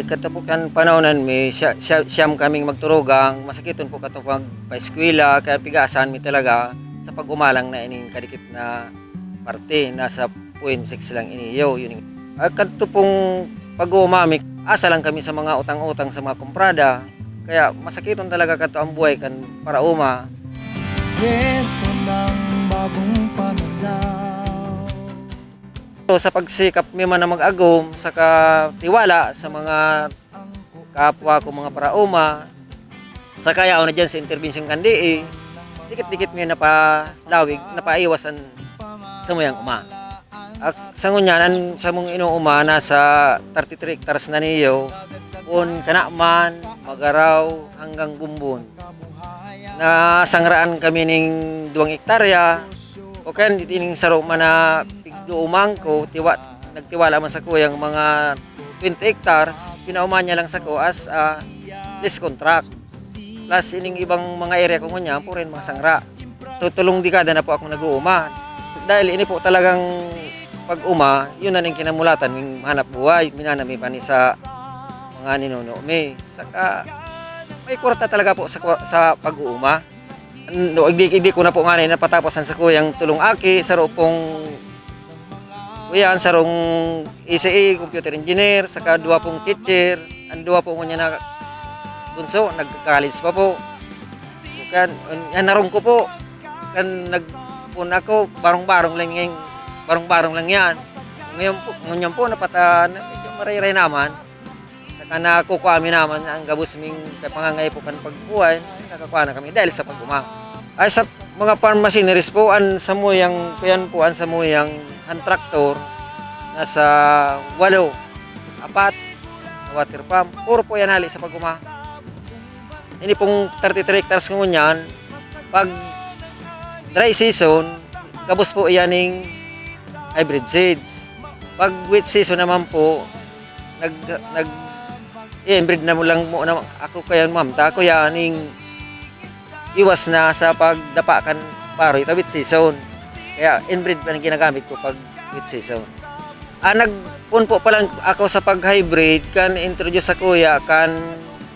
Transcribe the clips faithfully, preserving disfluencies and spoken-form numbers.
Kadto po kan panahonan mi, siya, siya, siyam kaming magturugang, masakiton po kadto pagpaeskwela, kaya pigasan mi talaga sa pag-umalang na ining kadikit na parte, nasa point six lang ini, yo, yun. Ah, kadto pong pag-uuma mi, asa lang kami sa mga utang-utang sa mga kumprada, kaya masakiton talaga kadto ang buhay kan paraoma. Kwento ng bagong pananaw. So, sa pagsikap mi man na mag-agom, saka tiwala sa mga kapwa ko, mga paraoma, saka yaon na dyan sa interbensyon kan D A, dikit-dikit mi napalawig, napaiwas an samuyang uma. At sa ngunyan, an samong inuuma nasa thirty-three hectares na niyo, kun kana man, Magaraw hanggang Bumbon. Nasangraan kami ning duwang hektarya, o kaya ining saro man na pigduumang ko, tiwa-, nagtiwala man sa kuyang mga twenty hectares, pinauma niya lang sako as a lease contract. Plus ining ibang mga area ko ngunyan, puro yan mga sangra. So, tulong dekada na po akong nag-uuma. Dahil ini po talagang pag-uma, yun na ning kinamulatan ming hanap buhay, minana mi pa ni sa mga ninuno mi. Saka, may kwarta talaga po sa kwa-, sa pag-uuma. No, hindi, hindi ko na po nga na napatapos ang sa kuyang tulong aki, saro pong kuya, ang sarong E C E, computer engineer, saka duwa pong teacher, ang duwa po ngunyan na bunso, nag-college pa po. Kan, yan, narong ko po. Kan nagpon ako, barong-barong lang yan, barong-barong lang yan. Ngayon po, ngunyan po, napata-, na, medyo marayray naman. Saka nakukuha mi naman ang gabos ming pangangaipo kan pagbuhay, nakakua na kami dahil sa pag-uma. Ay, sa mga farm machineries po, an samuyang, kuyan po, an samuyang hand tractor, nasa walo, apat, water pump. Puro po yan hali sa pag-uma. Ini pong thirty-three hectares ngunyan, pag dry season, gabos po iyan ning hybrid seeds. Pag wet season naman po, nag-, nag-, i-inbreed na mo lang mo na ako kaya, ma'am, ta ako ya ning iwas na sa pagdapa kan paroy ta wet season. Kaya inbreed pa ang ginagamit ko pag wet season. Ah, nagpon po pa lang ako sa pag-hybrid kan introduce sa kuya kan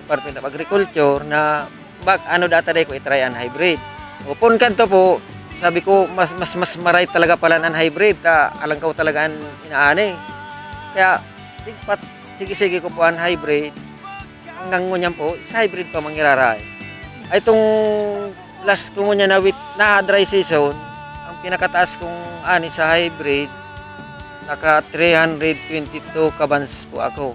Department of Agriculture na bak-, ano data day ko i-try an hybrid. O, pon kadto po, sabi ko, mas, mas, mas maray talaga pala an hybrid, ta alangkaw talaga an inaani. Kaya, tigpat, sige-sige ko po an hybrid. Hanggang ngunyan po, sa hybrid pa mangiraray. Ay, itong last ko ngunyan na wit-, na dry season, ang pinakataas kong ani sa hybrid, naka three hundred twenty-two kabans po ako.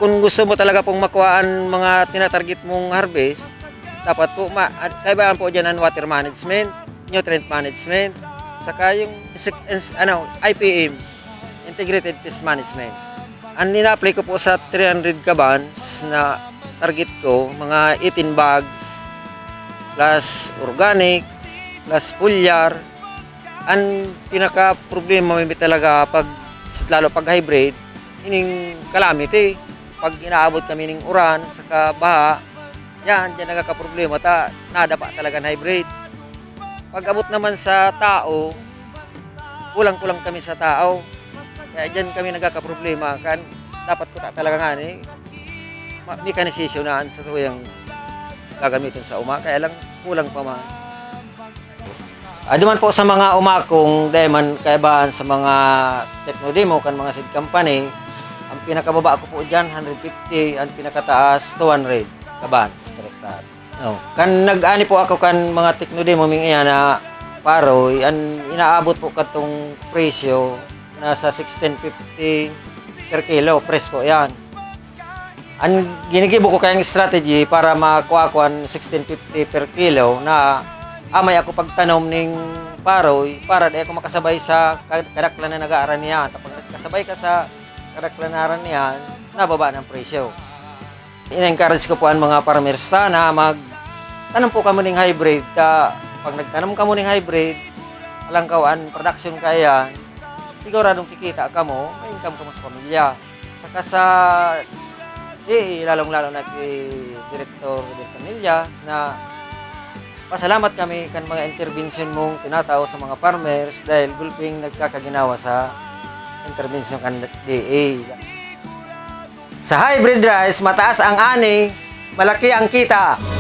Kung gusto mo talaga pong makuha ang mga tinatarget mong harvest, dapat po ma-, kaibahan po dyan ang water management, nutrient management, saka yung insect-, ins-, ano, I P M, Integrated Pest Management. Ang nina-apply ko po sa three hundred kabans na target ko, mga eighteen bags, plus organic, plus foliar. Ang pinaka-problema mi talaga pag, lalo pag hybrid, ining calamity. Pag inaabot kami ning uran, saka baha, yan, diyan nagkakaproblema ta, nadapa talaga ang hybrid. Pag abot naman sa tao, kulang-kulang kami sa tao. Kaya diyan kami nagkakaproblema, kan dapat ko ta-, talaga nga ni ma-, mekanisisyo na ang sa tuyang gagamiton sa uma, kaya lang kulang pa man. Ah, duman po sa mga umakong, dahil man kaibahan sa mga techno demo kan mga seed company, ang pinakababa ko po dyan, hundred fifty, ang pinakataas, two hundred kabans per hectare. Oh, kan nag-ani po ako kan mga techno demo ming iyan na paroy, an inaabot po katong presyo nasa sixteen fifty per kilo, fresh po yan. An ginigibo ko kayang strategy para makuha ko an sixteen fifty per kilo na amay ako pagtanom ning paroy para di ako makasabay sa ka-, kadaklan na nag-aaran niya. Kapag nagkasabay ka sa kadaklan na aran niyan, nababa ng presyo. Ina-encourage ko po ang mga farmers ta na magtanom po kamo ning hybrid. Ta, pag nagtanom kamo ning hybrid, alangkaw an production kaiyan, siguradong kikita kamo, may income kamo sa pamilya. Saka sa, di, lalong-lalo na kay Direktor Del Camillas na pasalamat kami kan mga interbensyon mong tinatao sa mga farmers dahil gulping nagkakaginawa sa interbensyon kan D A. Sa hybrid rice, mataas ang ani, malaki ang kita.